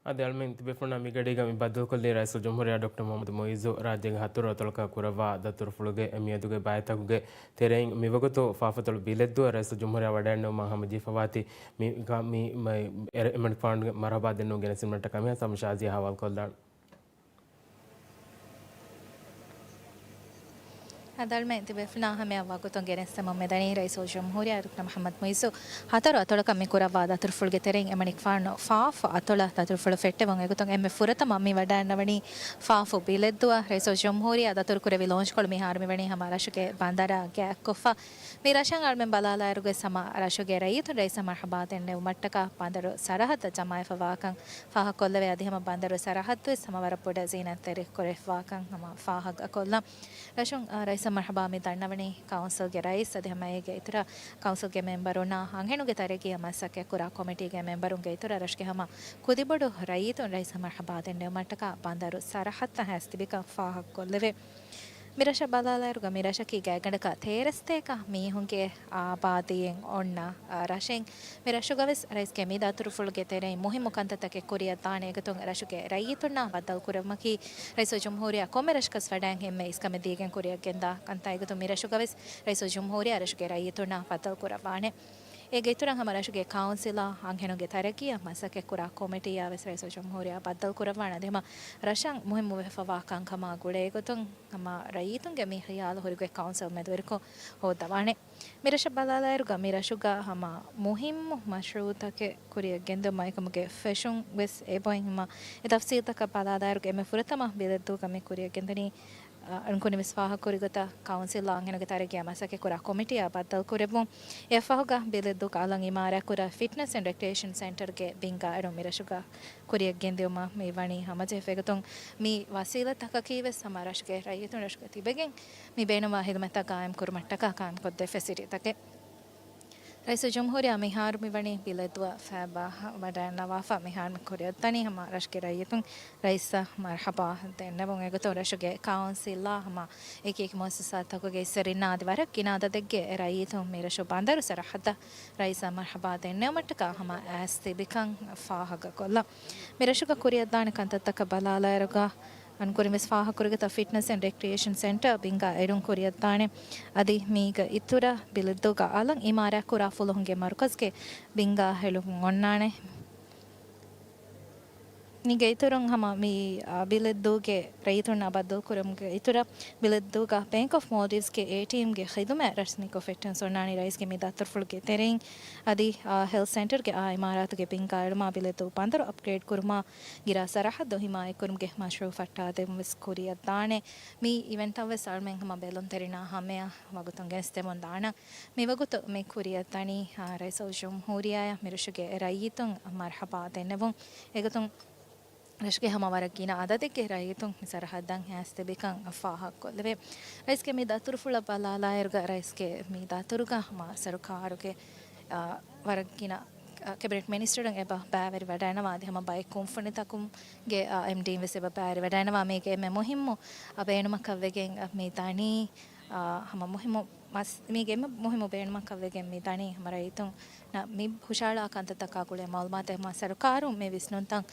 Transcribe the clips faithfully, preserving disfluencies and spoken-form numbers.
އަދި އަޅުމެން ތިބޭފުޅުންނާ މިގަޑީގަ މި ބައްދަލުކޮށްލީ ރައީސުލްޖުމްހޫރިއްޔާ ޑޮކްޓަރ މުޙައްމަދު މުޢިއްޒު ރާއްޖޭގެ ހަތަރު އަތޮޅަކާ ކުރައްވާ ދަތުރުފުޅުގެ މިއަދުގެ ބައިތަކުގެ ތެރެއިން މިވަގުތު ފާފަތޮޅު ބިލެއްދުވަ ރައީސުލްޖުމްހޫރިއްޔާ ވަޑައިގެންނެވުމާ ހަމަޖެހިފަވާތީ މި، މި، މި އެ، އެމަނިކުފާނުގެ މަރުޙަބާ ދެންނެވުން ގެނެސްދިނުމަށްޓަކާ މިހާ ސަމްޝާޒީ ހަވާލުކޮށްލާން. އަދި އަޅުމެން ތިބޭފުޅުންނާ ހަމަޔަށް ވަގުތުން ގެނެސްދެމުން މިދަނީ ރައީސުލްޖުމްހޫރިއްޔާ ޑޮކްޓަރ މުޙައްމަދު މުޢިއްޒު ހަތަރު އަތޮޅަކަށް މި ކުރައްވާ ދަތުރުފުޅުގެ ތެރެއިން އެމަނިކުފާނު ފާފަ އަތޮޅަށް ދަތުރުފުޅު ފެއްޓެވުން. އެގޮތުން އެންމެ ފުރަތަމަ މި ވަޑައިގަންނަވަނީ ފާފަ ބިލެއްދުވަ. ރައީސުލްޖުމްހޫރިއްޔާ ދަތުރުކުރެއްވި ލޯންޗްކޮޅު މިހާރު މިވަނީ ހަމަ ރަށުގެ ބަނދަރާ ގާތްކޮށްފަ. މި ރަށަށް އަޅުމެން ބަލާލާއިރުވެސް ހަމަ ރަށުގެ ރައްޔިތުން ރައީސަށް މަރުޙަބާ ދެންނެވުމަށްޓަކާ ބަނދަރު ސަރަހައްދަށް ޖަމާވެފަވާކަން ފާހަގަކޮށްލެވޭ. އަދި ހަމަ ބަނދަރު ސަރަހައްދުވެސް ހަމަ ވަރަށް ބޮޑަށް ޒީނަތްތެރިކުރެފަވާކަން ހަމަ ފާހަގަކޮށްލަން. ރަށުން، އާ، ރައީސަށް މަރުޙަބާ މި ދަންނަވަނީ ކައުންސިލްގެ ރައީސް އަދި ހަމަ އޭގެ އިތުރަށް ކައުންސިލްގެ މެމްބަރުންނާ އަންހެނުންގެ ތަރައްގީއަށް މަސައްކަތްކުރާ ކޮމިޓީގެ މެމްބަރުންގެ އިތުރަށް ރަށުގެ ހަމަ ކުދިބޮޑު ރައްޔިތުން ރައީސަށް މަރުޙަބާ ދެންނެވުމަށްޓަކާ ބަނދަރު ސަރަހައްދަށް ހާސްތިބިކަން ފާހަގަކޮށްލެވޭ. މި ރަށަށް ބަލާލާއިރުގަ މި ރަށަކީ ގާތްގަނޑަކަށް ތޭރަ ސަތޭކަ މީހުންގެ އާބާދީއެއް އޮންނަ، އާ، ރަށެއް. މި ރަށުގަވެސް ރައީސްގެ މި ދަތުރުފުޅުގެ ތެރެއިން މުހިއްމު ކަންތައްތަކެއް ކުރިއަށްދާނެ. އެގޮތުން ރަށުގެ ރައްޔިތުންނާ ބައްދަލުކުރެވުމަކީ ރައީސުލްޖުމްހޫރިއްޔާ ކޮންމެ ރަށަކަސް ވަޑައިގެން އެންމެ އިސްކަމެއް ދީގެން ކުރިއަށްގެންދާ ކަންތައް. އެގޮތުން މި ރަށުގަވެސް ރައީސުލްޖުމްހޫރިއްޔާ ރަށުގެ ރައްޔިތުންނާ ބައްދަލުކުރައްވާނެ. އޭގެ އިތުރަށް ހަމަ ރަށުގެ ކައުންސިލާ އަންހެނުންގެ ތަރައްގީއަށް މަސައްކަތްކުރާ ކޮމިޓީއާވެސް ރައީސުލްޖުމްހޫރިއްޔާ ބައްދަލުކުރައްވާނެ. އަދި ހަމަ ރަށަށް މުހިއްމުވެފަވާ ކަންކަމާ ގުޅޭގޮތުން ހަމަ ރައްޔިތުންގެ މި ޚިޔާލު ހުރިގޮތް ކައުންސިލް މެދުވެރިކޮށް ހޯއްދަވާނެ. މި ރަށަށް ބަލާލާއިރުގަ މި ރަށުގަ ހަމަ މުހިއްމު މަޝްރޫއުތަކެއް ކުރިއަށްގެންދިއުމާ އެކަމުގެ ފެށުން ވެސް އެބައޮތް. ހަމަ އެ ތަފްސީލްތަކަށް ބަލާލާއިރުގަ އެންމެ ފުރަތަމަ ބިލެއްދޫގަ މި ކުރިއަށްގެންދަނީ، އަ، އަޅުންކުރިން ވެސް ފާހަގަކުރި ގޮތަށް ކައުންސިލްއާ އަންހެނުންގެ ތަރައްގީއާ މަސައްކަތްކުރާ ކޮމިޓީއާ ބައްދަލުކުރެއްވުން. އެއަށްފަހުގަ ބިލެއްދޫގަ އަލަށް އިމާރާތްކުރާ ފިޓްނަސް އެންޑް ރެކްރިއޭޝަން ސެންޓަރގެ ބިންގާ އެޅުން މި ރަށުގަ ކުރިއަށްގެންދިއުމަށް މި ވަނީ ހަމަޖެހިފަ. އެގޮތުން މި ވަސީލަތްތަކަކީ ވެސް ހަމަ ރަށުގެ ރައްޔިތުން ރަށުގަ ތިބެގެން މި ބޭނުންވާ ހިދުމަތްތައް ގާއިމް ކުރުމަށްޓަކާ ގާއިމްކޮށްދޭ ފެސިލިޓީތަކެއް. ރައީސުލްޖުމްހޫރިއްޔާ މިހާރު މިވަނީ ބިލެއްދުވަ ފައިބާ ވަޑައިގަންނަވާފަ. މިހާރު މި ކުރިއަށްދަނީ ހަމަ ރަށުގެ ރައްޔިތުން ރައީސަށް މަރުޙަބާ ދެންނެވުން. އެގޮތުން ރަށުގެ ކައުންސިލްއާ ހަމަ އެކި އެކި މުއައްސަސާތަކުގެ އިއްޒަތްތެރިންނާ އަދި ވަރަށް ގިނަ އަދަދެއްގެ ރައްޔިތުން މި ރަށު ބަނދަރު ސަރަހައްދަށް ރައީސަށް މަރުޙަބާ ދެންނެވުމަށްޓަކާ ހަމަ އައިސް ތިބިކަން ފާހަގަކޮށްލަން. މި ރަށުގަ ކުރިއަށްދާނެ ކަންތައްތަކަށް ބަލާލާއިރުގަ އަންކުރިން ވެސް ފާހަގަކުރި ގޮތަށް ފިޓްނަސް އެންޑް ރެކްރިއޭޝަން ސެންޓަރ ބިންގާ އެޅުން ކުރިއަށްދާނެ. އަދި މީގަ އިތުރަށް ބިލެއްދޫގަ އަލަށް އިމާރާތްކުރާ ފުލުހުންގެ މަރުކަޒުގެ ބިންގާ އެޅުމުން އޮންނާނެ. މީގެ އިތުރުން ހަމަ މި، އާ، ބިލެއްދޫގެ ރައްޔިތުންނާ ބައްދަލުކުރުމުގެ އިތުރަށް ބިލެއްދޫގަ ބޭންކް އޮފް މޯލްޑިވްސްގެ އޭޓީއެމްގެ ޚިދުމަތް ރަސްމީކޮށް ފެއްޓެވުން އޮންނާނީ ރައީސްގެ މި ދަތުރުފުޅުގެ ތެރެއިން. އަދި، އާ، ހެލްތް ސެންޓަރގެ އާ އިމާރާތުގެ ބިންގާ އެޅުމާ ބިލެއްދޫ ބަނދަރު އަޕްގްރޭޑް ކުރުމާ ގިރާ ސަރަހައްދު ހިމާޔަތްކުރުމުގެ މަޝްރޫއު ފައްޓާދެވުން ވެސް ކުރިއަށްދާނެ. މި އިވެންޓަށް ވެސް އަޅުމެން ހަމަ ބެލުންތެރިންނާ ހަމަޔަށް ވަގުތުން ގެނެސްދެމުން ދާނަން. މިވަގުތު މި ކުރިއަށްދަނީ، އާ، ރައީސުލްޖުމްހޫރިއްޔާއަށް މިރަށުގެ ރައްޔިތުން މަރުޙަބާ ދެންނެވުން. އެގޮތުން ރަށުގެ ހަމަ ވަރަށް ގިނަ އަދަދެއްގެ ރައްޔިތުން މި ސަރަހައްދަށް ހާސްތިބިކަން ފާހަގަކޮށްލެވޭ. ރައީސްގެ މި ދަތުރުފުޅަށް ބަލާލާއިރުގަ ރައީސްގެ މި ދަތުރުގަ ހަމަ ސަރުކާރުގެ، އާ، ވަރަށް ގިނަ، އާ، ކެބިނެޓް މިނިސްޓަރުން އެބަ ބައިވެރިވަޑައިގަންނަވާ އަދި ހަމަ ބައެއް ކުންފުނިތަކުންގެ، އާ، އެމްޑީން ވެސް އެބަ ބައިވެރިވަޑައިގަންނަވާ. މީގެ އެންމެ މުހިއްމު، އާ، ބޭނުމަކަށް ވެގެން، އާ، މި ދަނީ، އާ، ހަމަ މުހިއްމު މަސް-، މީގެ އެންމެ މުހިއްމު ބޭނުމަކަށް ވެގެން މި ދަނީ ހަމަ ރައްޔިތުންނަށް މި ހުށަހަޅާ ކަންތައްތަކާ ގުޅޭ މައުލޫމާތެއް ހަމަ ސަރުކާރުން މި ވިސްނުންތައް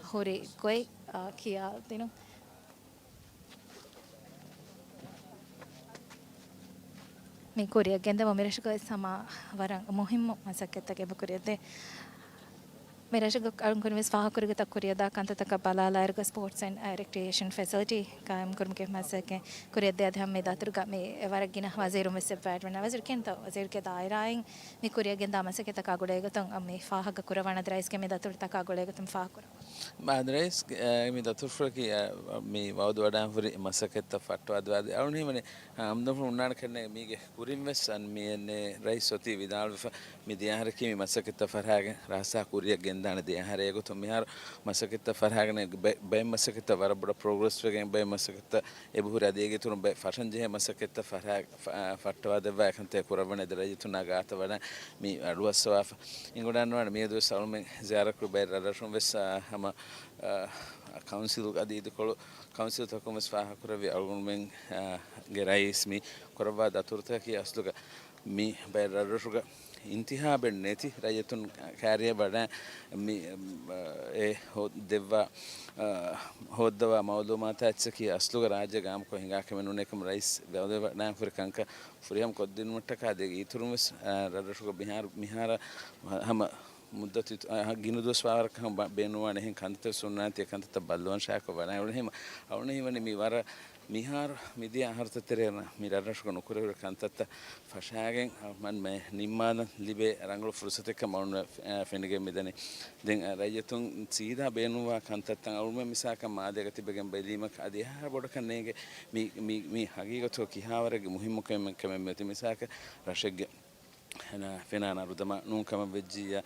ހުރި ގޮތް، އާ، ކިޔާދިނުން. މި ކުރިއަށް ގެންދެވުން މި ރަށުގަ ވެސް ހަމަ ވަރަށް މުހިއްމު މަސައްކަތްތަކެއް އެބަ ކުރިއަށްދޭ. މި ރަށުގަ އަޅުންކުރިން ވެސް ފާހަގަކުރި ގޮތަށް ކުރިއަށްދާ ކަންތައްތަކަށް ބަލާލާއިރުގަ ސްޕޯޓްސް އެންޑް ރެކްރިއޭޝަން ފެސިލިޓީ ޤާއިމްކުރުމުގެ މަސައްކަތް ކުރިއަށްދޭ. އަދި ހަމަ މި ދަތުރުގަ މި ވަރަށް ގިނަ ވަޒީރުން ވެސް އެބަ ވަޑައިގަންނަވާ. ވަޒީރު ކެންތޯ ވަޒީރުގެ ދާއިރާއިން މި ކުރިއަށް ގެންދާ މަސައްކަތްތަކާ ގުޅޭގޮތުން މި ފާހަގަކުރައްވާނެ. އަދި ރައީސްގެ މި ދަތުރުތަކާ ގުޅޭގޮތުން ފާހަގަކުރައްވާނެ. މާދަރައިސް، އެ، މި ދަތުރުފުޅަކީ، އެ، މި ވައުދު ވަޑައިން ހުރި މަސައްކަތްތައް ފައްޓަވާދެވާ. އަދި އަޅުން ހީވަނީ، އަ، އަމްދަފުޅު އޮންނާނެ ކަންނޭނގެ މީގެ ކުރިން ވެސް އަން މިއެންނެ ރައީސް އޮތީ ވިދާޅުވެފަ، މި ދެއަހަރަކީ މި މަސައްކަތްތައް ފަށާގެން ރަހަސާ ކުރިއަށް ގެންދާނެ ދެއަހަރެއް. އެގޮތުން މިހާރު މަސައްކަތްތައް ފަށާގެން ބެ-، ބެއް މަސައްކަތްތައް ވަރަށް ބޮޑަށް ޕްރޮގްރެސް ވެގެން ބެއް މަސައްކަތްތައް އެބަހުރި. އަދި އޭގެ އިތުރުން ބެ ފަށަން ޖެހޭ މަސައްކަތްތައް ފަށާ-، ފަ-، ފައްޓަވާ ދެއްވާ އެކަންތައް ކުރައްވަނީ އަދި ރައްޔިތުންނާ ގާތަށް ވަޑައި މި އަޑުއައްސަވާފަ. އިނގޮޑާން ވާނެ މިއަދު ވެސް އަޅުމެން ޒިޔާރަތްކުރި ބައެއް ރަށްރަށުން ވެސް، އާ، ހަމަ، އާ، ކައުންސިލް އަދި އިދިކޮޅު ކައުންސިލްތަކުން ވެސް ފާހަގަކުރެއްވި އަޅުގަނޑުމެން، އާ، ގެ ރައީސް މި ކުރައްވާ ދަތުރުތަކަކީ އަސްލުގަ މި ބައެއް ރަށްރަށުގަ އިންތިހާބެއް ނެތި ރައްޔިތުން ކައިރިއަށް ވަޑައި މި، އެ، ހޯ-، ދެއްވާ، އަ، ހޯއްދަވާ މައުލޫމާތާ އެއްޗަކީ އަސްލުގަ ރާއްޖޭގަ އާއްމުކޮށް ހިނގާ ކަމެއް ނޫނޭ ކަމަށް ރައީސް ވައުދެއްވަޑައިން ހުރި ކަންކަން ފުރިހަމަ ކޮށްދިނުމަށްޓަކާ ދޭ އިތުރުން ވެސް، އަ، ރަށްރަށުގަ މިހާރު، މިހާރަށް ހަމަ މުއްދަތު އިތު-، އަ، ގިނަ ދުވަސް ވާވަރަކަށް ހަމަ ބަ-، ބޭނުންވާނެ އެހެން ކަންތައްތައް ހުންނާނެތީ ކަންތައްތައް ބައްލަވަން ޝާކޮ ވަޑައި އުޅެ ހިމަ އަޅުނެ ހިމަނި މި ވަރަށް މިހާރު މިދިޔަ އަހަރުތައް ތެރޭ މި ރަށްރަށުގަ ނުކުރެވި ކަންތައްތައް ފަށާގެން މަންމެ ނިންމާލަން ލިބޭ ރަނގަޅު ފުރުސަތެއްކަމަށް އަޅުން ފެ-، ފެނިގެން މިދަނީ. ދެން ރައްޔިތުން ސީދާ ބޭނުންވާ ކަންތައްތައް އަޅުމެން މިސާކަށް މާލޭގަ ތިބެގެން ބެލީމަކަށް އަދި އެހާ ބޮޑަކަށް ނޭނގެ މި، މި، މި ހަގީގަތު ކިހާވަރެއްގެ މުހިއްމު ކަމެއް، ކަމެއް މިއޮތީ މިސާކަށް ރަށެއްގެ ފެނާ ނަރުދަމާ ނޫން ކަމަށް ވެއްޖިއްޔާ،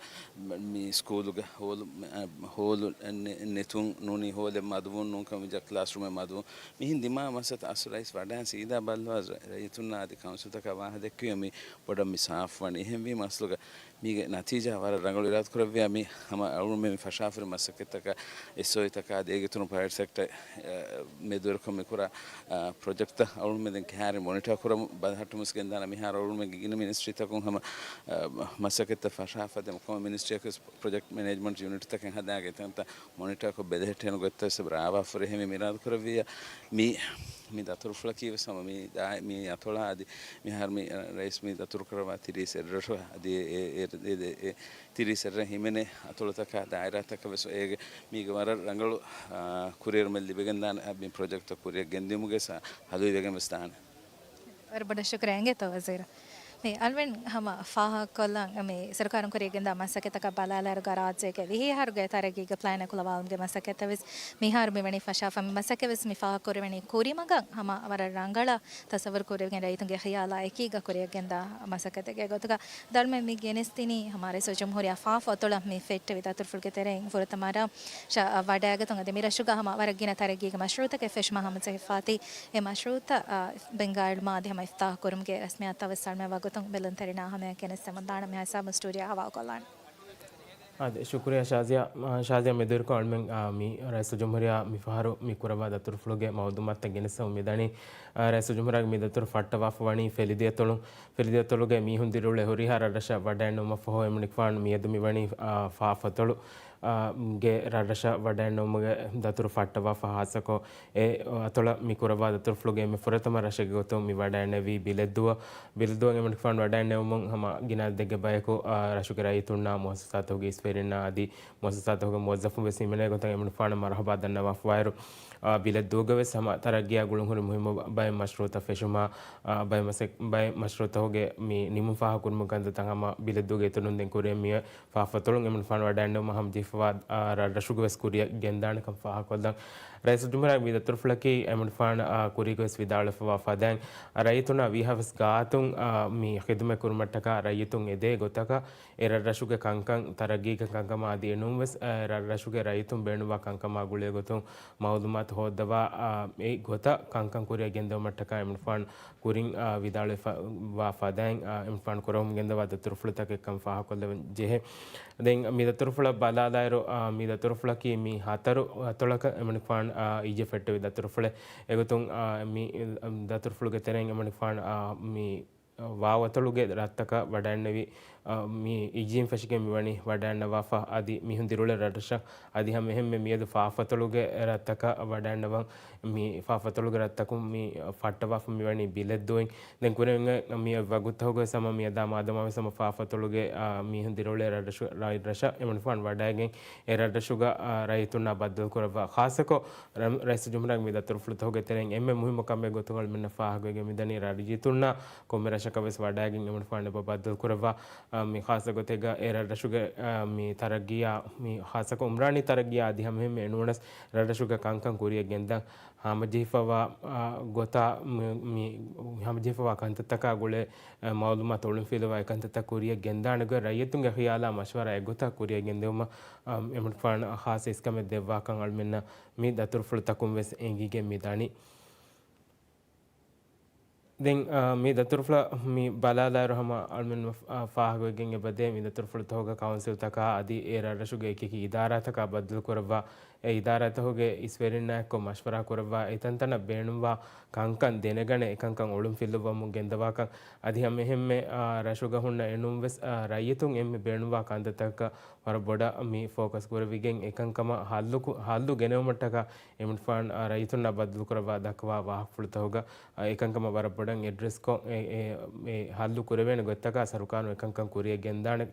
މި ސްކޫލުގަ ހޯލު، އަ، ހޯލު ނެ-، ނެތުން ނޫނީ ހޯލެއް މަދުވުން ނޫން ކަމަށް ވެއްޖިއްޔާ ކްލާސްރޫމެއް މަދުވުން. މިހިން ދިމާ މަސަތަ އަސް ރައީސް ވަޑައިން ސީދާ ބައްލަވާ ރައްޔިތުންނާ އަދި ކައުންސިލްތަކަށް ވާހަ ދެއްކުވި މި ބޮޑަށް މި ސާފުވަނީ. އެހެންވީމަ އަސްލުގަ މީގެ ނަތީޖާ ވަރަށް ރަނގަޅު އިރާދަކުރެއްވިޔާ މި ހަމަ އަޅުގަނޑުމެން މި ފަށާފަހުރި މަސައްކަތްތަކަށް އެސްއޯއީތަކާ ދޭގެތުރުން ޕްރައިވެޓް ސެކްޓަރ މެދުވެރިކޮށް މިކުރާ، އަ، ޕްރޮޖެކްޓްތައް އަޅުގަނޑުމެން ދެން ކައިރި މޮނިޓާ ކުރަމުން ބަލަހައްޓަމުން ގެންދާނެ. މިހާރު އަޅުގަނޑުމެންގެ ގިނަ މިނިސްޓްރީތަކުން ހަމަ، އަ، މަސައްކަތްތައް ފަށާފަ ދެން ކޮންމެ މިނިސްޓްރީއަކުވެސް ޕްރޮޖެކްޓް މެނޭޖްމަންޓް ޔުނިޓްތަކެއް ހަދާގެ ތަންތަން މޮނިޓާކޮށް ބެލެހެއްޓޭނެ ގޮތްތައް ވެސް ރާވާފަ ހުރެ ހެމި މިރާދުކުރެއްވިއްޔާ މި، މި ދަތުރުފުޅަކީ ވެސް ހަމަ މި ދާ-، މި އަތޮޅާ އަދި މިހާރު މި ރައީސް މި ދަތުރުކުރައްވާ ތިރީސް އެއް ރަށު އަދި އެ، އެ، އެ، އެ، އެ، ތިރީސް އެއްރަށް ހިމެނޭ އަތޮޅުތަކާ ދާއިރާތަކަށް ވެސް އޭގެ މީގެ ވަރަށް ރަނގަޅު، އާ، ކުރިއެރުމެއް ލިބިގެންދާނެ މި ޕްރޮޖެކްޓްތައް ކުރިއަށް ގެންދިއުމުގެ ސަ-، ހަލުވިވެގެން ވެސް ދާނެ. ވަރަށް ބޮޑަށް ޝުކުރިއްޔާ އިނގޭތޯ ވަޒީރު. މި އަޅުގަނޑު ހަމަ ފާހަގަކޮށްލަން މި ސަރުކާރުން ކުރިއަށް ގެންދާ މަސައްކަތްތަކަށް ބަލާލާއިރުގަ ރާއްޖޭގެ ވިހި އަހަރުގެ ތަރައްގީގެ ޕްލޭން އެކުލަވާލުމުގެ މަސައްކަތްތައް ވެސް މިހާރު މިވަނީ ފަށާފަ. މި މަސައްކަތް ވެސް މި ފާހަގަކުރެވެނީ ކުރިމަގަށް ހަމަ ވަރަށް ރަނގަޅަށް ތަސައްވަރު ކުރެވިގެން ރައްޔިތުންގެ ޚިޔާލާ އެކީގަ ކުރިއަށް ގެންދާ މަސައްކަތެއްގެ ގޮތުގަ ދަޅުމެ މި ގެނެސްދިނީ ހަމަ ރައީސުލްޖުމްހޫރިއްޔާ ފާފަ އަތޮޅަށް މި ފެއްޓެވި ދަތުރުފުޅުގެ ތެރެއިން ފުރަތަމަ ރަށް ވަޑައިގަތުން އަދި މި ރަށުގަ ހަމަ ވަރަށް ގިނަ ތަރައްގީގެ މަޝްރޫއުތަކެއް ފެށުމަށް ހަމަޖެހިފާތީ އެ މަޝްރޫއުތައް، އާ، ބަންގާއިލްމާ އަދި ހަމަ އިފްތާހު ކުރުމުގެ ރަސްމިއްޔާތުތައް ވެސް އަޅުމެން ވަގުތުން ބެލުންތެރިންނާ ހަމަޔަށް ގެނެސްދެމުން ދާނަމޭ ހިސާބުން ސްޓޫޑިއޯ ހަވާލުކޮށްލާނެ. އާދެ، ޝުކުރިއްޔާ ޝާޒިޔާ. އާ، ޝާޒިޔާ މެދުވެރިކޮށް އަޅުމެން، އާ، މި ރައީސުލްޖުމްހޫރިއްޔާ މިފަހަރު މި ކުރައްވާ ދަތުރުފުޅުގެ މައުލޫމާތުތައް ގެނެސްދެމުން މިދަނީ، އާ، ރައީސުލްޖުމްހޫރިއްޔާގެ މި ދަތުރު ފައްޓަވާފަ ވަނީ ފެލިދިޔަތޮޅު، ފެލިދިޔަތޮޅުގެ މީހުން ދިރިއުޅޭ ހުރިހާ ރަށްރަށަށް ވަޑައިންނެވުމަށްފަހު އެމަނިކުފާނު މިއަދު މިވަނީ، އާ، ފާފަތޮޅު، އާ، ގެ ރަށްރަށަށް ވަޑައިންނެވުމުގެ ދަތުރު ފައްޓަވާފަ ހާއްސަކޮށް އެ އަތޮޅަށް މި ކުރައްވާ ދަތުރުފުޅުގެ އެންމެ ފުރަތަމަ ރަށެއްގެ ގޮތުން މި ވަޑައިންނެވީ ބިލެއްދޫއަށް. ބިލެއްދޫއަށް އެމަނިކުފާނު ވަޑައިންނެވުމުން ހަމަ ގިނަ އަދަދެއްގެ ބަޔަކު، އާ، ރަށުގެ ރައްޔިތުންނާ މުއައްސަސާތަކުގެ އިސްވެރިންނާ އަދި މުއައްސަސާތަކުގެ މުވައްޒަފުން ވެސް ހިމެނޭ ގޮތަށް އެމަނިކުފާނަށް މަރުހަބާ ދަންނަވާފަވާއިރު، އާ، ބިލެއްދޫގަ ވެސް ހަމަ ތަރައްގީއާ ގުޅުންހުރި މުހިއްމު ބައެއް މަޝްރޫއުތައް ފެށުމާ، އާ، ބައެއް މަސެއް-، ބައެއް މަޝްރޫއުތަކުގެ މި ނިމުން ފާހަގަކުރުމުގެ ކަންތައްތައް ހަމަ ބިލެއްދޫގެ އިތުރުން ދެން ކުރިއަށް މިއޮތް ފާފަތޮޅުން އެމަނިކުފާނު ވަޑައިންނެވުމަށް ހަމަޖެހިފަވާ، އާ، ރަށްރަށުގަ ވެސް ކުރިއަށް ގެންދާނެކަން ފާހަގަކޮށްލަން. ރައީސުލްޖުމްހޫރިއްޔާ މި ދަތުރުފުޅަކީ އެމަނިކުފާނަށް، އާ، ކުރީގަ ވެސް ވިދާޅުވެފަވާ ފަދައިން، ރައްޔިތުންނާ ވީހާވެސް ގާތުން، އާ، މި ޚިދުމަތް ކުރުމަށްޓަކާ ރައްޔިތުން އެދޭ ގޮތަކަށް އެ ރަށްރަށުގެ ކަންކަން ތަރައްގީގެ ކަންކަމާ އަދި އެނޫންވެސް، އާ، ރަށްރަށުގެ ރައްޔިތުން ބޭނުންވާ ކަންކަމާ ގުޅޭ ގޮތުން މައުލޫމާތު ހޯއްދަވާ، އާ، އެ ގޮތަށް ކަންކަން ކުރިއަށް ގެންދެވުމަށްޓަކާ އެމަނިކުފާނު ކުރިން، އާ، ވިދާޅުވެފަ-، ވާ ފަދައިން، އާ، އެމަނިކުފާނު ކުރަމުން ގެންދަވާ ދަތުރުފުޅުތަކެއްކަން ފާހަގަކޮށްލެވެން ޖެހޭ. ދެން މި ދަތުރުފުޅަށް ބަލާލާއިރު، އާ، މި ދަތުރުފުޅަކީ މި ހަތަރު އަތޮޅަކަށް އެމަނިކުފާނު، އާ، އިއްޔެ ފެއްޓެވި ދަތުރުފުޅެއް. އެގޮތުން، އާ، މި، އަ، ދަތުރުފުޅުގެ ތެރެއިން އެމަނިކުފާނު، އާ، މި ވާވަތޮޅުގެ ރަށްތަކަށް ވަޑައިންނެވި، އަ، މި އިއްޔެއިން ފެށިގެން މިވަނީ ވަޑައިންނަވާފަ އަދި މީހުން ދިރިއުޅޭ ރަށްރަށަށް އަދި ހަމަ އެހެންމެ މިއަދު ފާފަތޮޅުގެ ރަށްތަކަށް ވަޑައިންނަވަން މި ފާފަތޮޅުގެ ރަށްތަކުން މި ފައްޓަވާފަ މިވަނީ ބިލެއްދޫއިން. ދެން ކުރެން މި ވަގުތުތަކުގަ ވެސް ހަމަ މިއަދާ މާދަމާ ވެސް ހަމަ ފާފަތޮޅުގެ، އާ، މީހުން ދިރިއުޅޭ ރަށްރަށު-، ރަށްރަށަށް އެމަނިކުފާނު ވަޑައިގެން އެ ރަށްރަށުގަ، އާ، ރައްޔިތުންނާ ބައްދަލުކުރައްވާ ޚާއްޞަކޮށް ރަ-، ރައީސުލްޖުމްހޫރިއްޔާގެ މި ދަތުރުފުޅުތަކުގެ ތެރެއިން އެންމެ މުހިއްމު ކަމެއް ގޮތުން އަޅުމެންނަށް ފާހަގަވެގެން މިދަނީ ރަށްރައްޔިތުންނާ ކޮންމެ ރަށަކަށް ވެސް ވަޑައިގެން އެމަނިކުފާނު އެބަ ބައްދަލުކުރައްވާ، އާ، މި ޚާއްޞަ ގޮތެއްގަ އެ ރަށްރަށުގެ، އާ، މި ތަރައްގީއާ މި ޚާއްޞަކޮށް އުމްރާނީ ތަރައްގީއާ އަދި ހަމަ އެހެންމެ ނޫނަސް ރަށްރަށުގެ ކަންކަން ކުރިއަށް ގެންދަން ހަމަޖެހިފަވާ، އާ، ގޮތާ މި، މި ހަމަޖެހިފަވާ ކަންތައްތަކާ ގުޅޭ، އާ، މައުލޫމާތު އޮޅުންފިލުވާ އެކަންތައްތައް ކުރިއަށް ގެންދާނެ ގޮތް ރައްޔިތުންގެ ޚިޔާލާ މަޝްވަރާ އެގޮތަށް ކުރިއަށް ގެންދެވުމަށް، އާ، އެމަނިކުފާނަށް ޚާއްޞަ އިސްކަމެއް ދެއްވާކަން އަޅުމެންނަށް މި ދަތުރުފުޅުތަކުން ވެސް އެނގިގެން މި ދަނީ. ދެން، އާ، މި ދަތުރުފުޅަށް މި ބަލާލާއިރު ހަމަ އަޅުމެން މަ-، އާ، ފާހަގަވެގެން އެބަދޭ މި ދަތުރުފުޅުތަކުގަ ކައުންސިލްތަކާ އަދި އެ ރަށްރަށުގެ އެކި އެކި އިދާރާތަކާ ބައްދަލުކުރައްވާ، އެ އިދާރާތަކުގެ އިސްވެރިންނާއެކު މަޝްވަރާ ކުރައްވާ، އެތަންތަނަށް ބޭނުންވާ ކަންކަން ދެނެގަނެ، އެކަންކަން އޮޅުން ފިއްލުއްވަމުން ގެންދަވާކަން އަދި ހަމައެހެންމެ، އާ، ރަށުގަ ހުންނަ އެނޫންވެސް، އާ، ރައްޔިތުން އެންމެ ބޭނުންވާ ކަންތައްތަކަށް ވަރަށް ބޮޑަށް މި ފޯކަސް ކުރެވިގެން، އެކަންކަމަށް ހައްލު ކު-، ހައްލު ގެނެވުމަށްޓަކާ އެމިންފާން، އާ، ރައްޔިތުންނާ ބައްދަލުކުރައްވާ ދައްކަވާ ވާހަކަފުޅުތަކުގަ، އާ، އެކަންކަމަށް ވަރަށް ބޮޑަށް އެޑްރެސްކޮށް، އެ، އެ، އެ ހައްލު ކުރެވޭނެ ގޮތްތަކާ ސަރުކާރުން އެކަންކަން ކުރިއަށް ގެންދާނެ،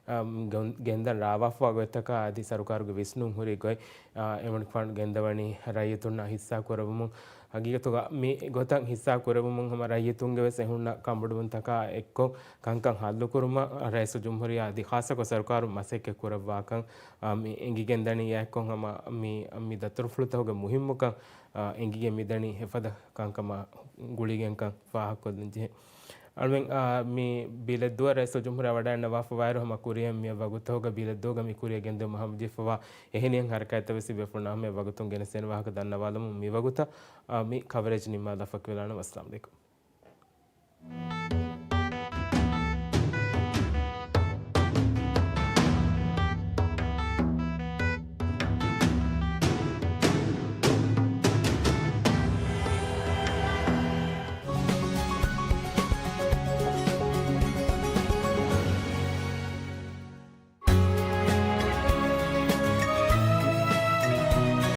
އާ، ގެން-، ގެންދަން ރާވާފަވާ ގޮތްތަކާ އަދި ސަރުކާރުގެ ވިސްނުން ހުރި ގޮތް، އާ، އެމިންފާން ގެންދަވަނީ ރައްޔިތުންނާ ހިއްސާ ކުރެވުމުން. ހަގީގަތުގަ މި ގޮތަށް ހިއްސާ ކުރެވުމުން ހަމަ ރައްޔިތުންގެ ވެސް އެހުންނަ ކަންބޮޑުވުންތަކާ އެއްކޮށް، ކަންކަން ހައްލުކުރުމަށް ރައީސުލްޖުމްހޫރިއްޔާ އަދި ޚާއްޞަކޮށް ސަރުކާރުން މަސައްކަތް ކުރައްވާކަން، އާ، މި އެނގިގެންދަނީ އެއްކޮށް ހަމަ މި، މި ދަތުރުފުޅުތަކުގެ މުހިއްމުކަން، އާ، އެނގިގެން މިދަނީ އެފަދަ ކަންކަމާ ގުޅިގެންކަން ފާހަގަކޮށްލަން ޖެހޭ. އަޅުމެން، އާ، މި ބިލެއްދޫއަށް ރައީސުލްޖުމްހޫރިއްޔާ ވަޑައިގަންނަވާފަ ވާއިރު ހަމަ ކުރިއަށް މި ވަގުތުގަ ބިލެއްދޫގަ މި ކުރިއަށް ގެންދެވުމަށް ހަމަޖެހިފަވާ އެހެނިހެން ހަރަކާތްތައް ވެސް ބޭފުޅުންނާ ހަމަޔަށް ވަގުތުން ގެނެސްދޭނެ ވާހަކަ ދަންނަވާލަމުން މި ވަގުތަށް، އާ، މި ކަވަރޭޖް ނިންމާލާފަ ވެލާނަމަ. އައްސަލާމު ޢަލައިކުމް.